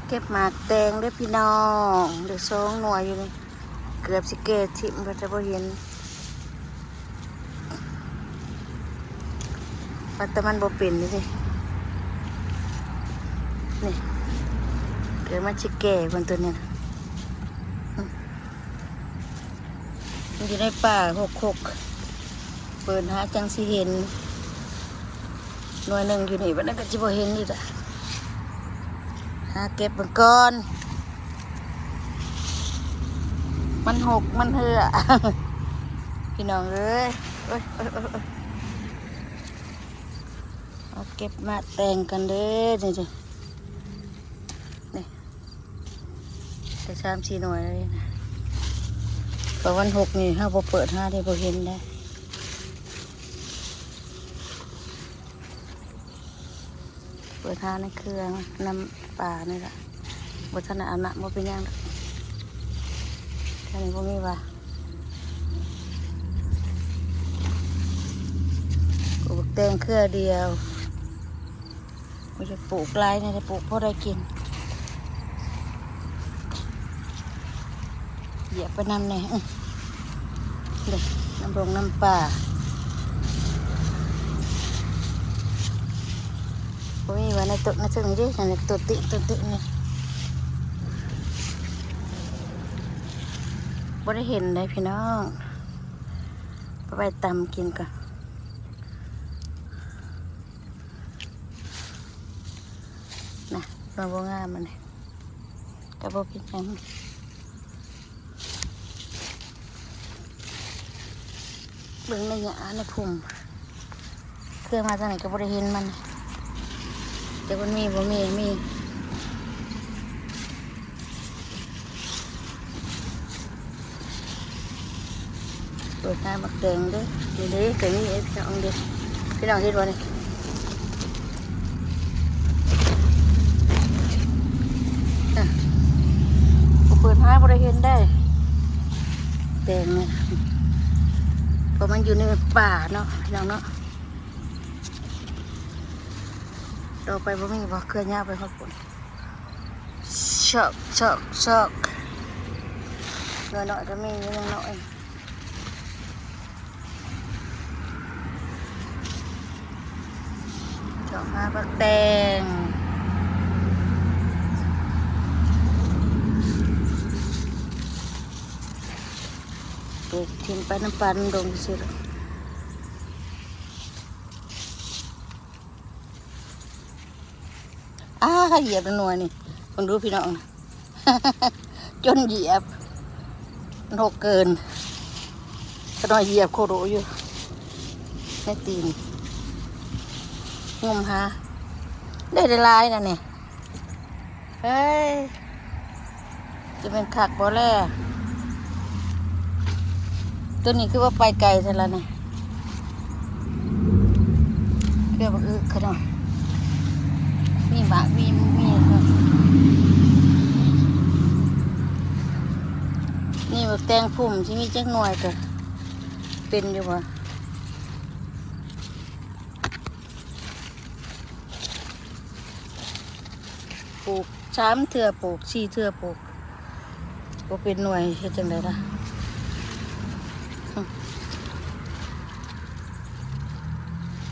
ເກັບໝາກແຕງເດີ້ພີ່ນ້ອງ ໄດ້ສອງໜ່ວຍຢູ່ນີ້ ເກືອບຊິແກ່ຖິ້ມ ແຕ່ບໍ່ເຫັນ ວ່າແຕ່ມັນບໍ່ເປັນນີ້ເດ້ ນີ້ ເກີດມັນຊິແກ່ເພິ່ນຕົວນີ້ນະ ອືມ ມັນຢູ່ໃນປ່າຮົກໆ ເປີດຫາຈັ່ງຊິເຫັນ ໜ່ວຍໜຶ່ງຢູ່ນີ້ ບັດນັ້ນກໍຊິບໍ່ເຫັນອີກລະ ຫາເກັບເບິ່ງກ່ອນ ມັນຮົກມັນເຫື່ອ ພີ່ນ້ອງເອີຍ ໂອ້ຍ ໂອ້ຍ ໂອ້ຍ ໂອ້ຍ ເອົາເກັບໝາກແຕງກັນເດີ້ ນີ້ ນີ້ ໄດ້ສາມສີ່ໜ່ວຍແລ້ວນີ້ນະ ເພາະວັນຮົກນີ້ເຮົາບໍ່ເປີດຫາເດ້ ບໍ່ເຫັນເດ້ ເປີດຫາໃນເຄືອນຳປ່ານີ້ລະ ບໍ່ທັນໄດ້ອາບນ້ຳ ບໍ່ເປັນຫຍັງດອກ ແຖວນີ້ບໍ່ມີວ່າ ປູກແຕງເຄືອດຽວ ບໍ່ຢາກປູກຫຼາຍແນ່ ແຕ່ປູກພໍໄດ້ກິນ ຢຽບໄປນຳແນ່ ອື ເດ້ ນຳດົງນຳປ່າ ບໍ່ມີວ່າໃນຕົ້ນ ໃນເທິງນີ້ເດ້ ນັ້ນແຫຼະ ຕົ້ນຕິ ຕົ້ນຕິນີ້ ບໍ່ໄດ້ເຫັນເດ້ພີ່ນ້ອງ ໄປໄວ້ຕຳກິນກ່ອນ ນະ ໜ່ວຍບໍ່ງາມອັນນີ້ ກໍບໍ່ເປັນຫຍັງ ເບິ່ງໃນຫຍ້າໃນພຸ່ມ ເຄືອມາທາງໃດກໍບໍ່ໄດ້ເຫັນມັນ ແຕ່ມັນມີບໍ່ມີ ມີ ເປີດໜ້າໝາກແຕງເດີ້ ນີ້ເດ້ ກໍມີເດ້ພີ່ນ້ອງເດ້ ພີ່ນ້ອງເຫັນບໍ່ນີ້ ອ່ະ ບໍ່ເປີດຫາບໍ່ໄດ້ເຫັນໄດ້ ແຕງນີ້ ເພາະມັນຢູ່ໃນປ່າເນາະ ພີ່ນ້ອງເນາະ ຕໍ່ໄປບໍ່ມີບໍ່ ເຄືອຍາວໄປຮອດພຸ້ນ ຊອກ ຊອກ ຊອກ ໜ່ວຍນ້ອຍກໍມີ ໜ່ວຍນ້ອຍ ຊອກຫາໝາກແຕງ ປູກຖິ້ມໄປນຳປ່ານຳດົງຊື່ໆ ອ້າ ຢຽບໜ່ວຍນີ້ ເບິ່ງດູພີ່ນ້ອງ ຈົນຢຽບ ມັນຮົກເກີນ ຂະນ້ອຍຢຽບໂຄໂດຢູ່ໃນຕີນ ງມຫາ ໄດ້ຫຼາຍໆນະນີ້ ເຮີ້ຍ ຈະແມ່ນຄັກບໍ່ແລ ໂຕນີ້ຄືວ່າໄປໄກແທ້ລະນີ້ ເກືອບອຶກຂະໜອດ ມີໝາກ ມີ ມີ ນີ້ໝາກແຕງພຸ່ມ ຊິມີຈັກໜ່ວຍກະເປັນຢູ່ບໍ່? ປູກສາມເທື່ອ ປູກສີ່ເທື່ອ ປູກບໍ່ເປັນໜ່ວຍ ເຮັດຈັ່ງໃດລະ?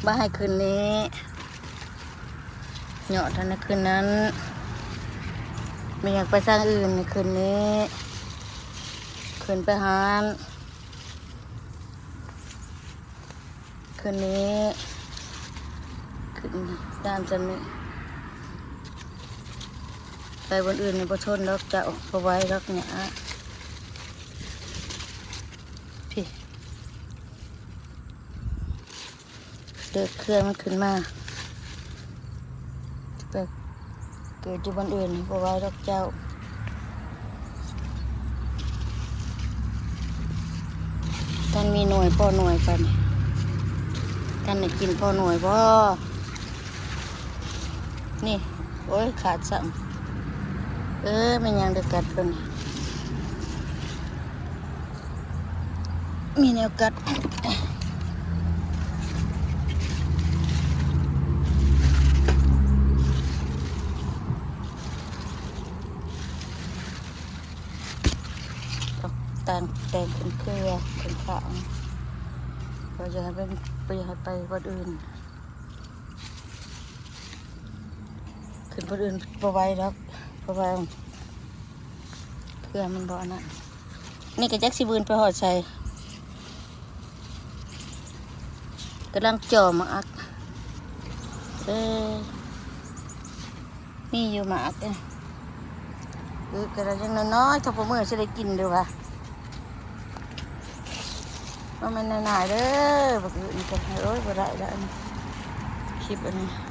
ບໍ່ໃຫ້ຂຶ້ນນີ້ ຍອດຫັ້ນນະ ຂຶ້ນນັ້ນ ບໍ່ຢາກໄປທາງອື່ນ ຂຶ້ນນີ້ ຂຶ້ນໄປຫັ້ນ. ຄືນນີ້ ຂຶ້ນຕາມຊັ້ນນີ້ ໄປບ່ອນອື່ນນີ້ບໍ່ທົນດອກເຈົ້າ ບໍ່ໄຫວດອກຫຍ້າ ພີ້ ເດີດເຄືອມັນຂຶ້ນມາ ໄປ ເກີດຢູ່ບ່ອນອື່ນບໍ່ໄຫວດອກເຈົ້າ. ທ່ານມີໜ່ວຍພໍໜ່ວຍປານນີ້ ທ່ານໄດ້ກິນພໍໜ່ວຍບໍ່? ນີ້ ໂອ້ຍ ຂາດຊ້ຳ ເອີ ແມ່ນຫຍັງໄດ້ກັດເພິ່ນ? ມີແນວກັດ. ຕ່ງ ແຕ່ງເປັນເຄືອເປັນຂ້າງ ບໍ່ຢາກໃຫ້ໄປ ບໍ່ຢາກໃຫ້ໄປບ່ອນອື່ນ ຂຶ້ນບ່ອນອື່ນບໍ່ໄຫວດອກ ເພາະວ່າເຄືອມັນບໍ່ອັນນັ້ນ. ນີ້ກໍຈັກຊິບືນໄປຮອດໃສ ກຳລັງຈ່ອໝາກອັກ ເອີ ມີຢູ່ໝາກເອີ ຄືກະຍັງນ້ອຍໆ ຖ້າບໍ່ມື້ຊິໄດ້ກິນເດີ້ວ່າ ບໍ່ແມ່ນງ່າຍໆເດີ້ ບັກອຶນີ້ກໍ ໂອ້ຍ ບໍ່ໄດ້ລະ ອັນນີ້ ຄລິບອັນນີ້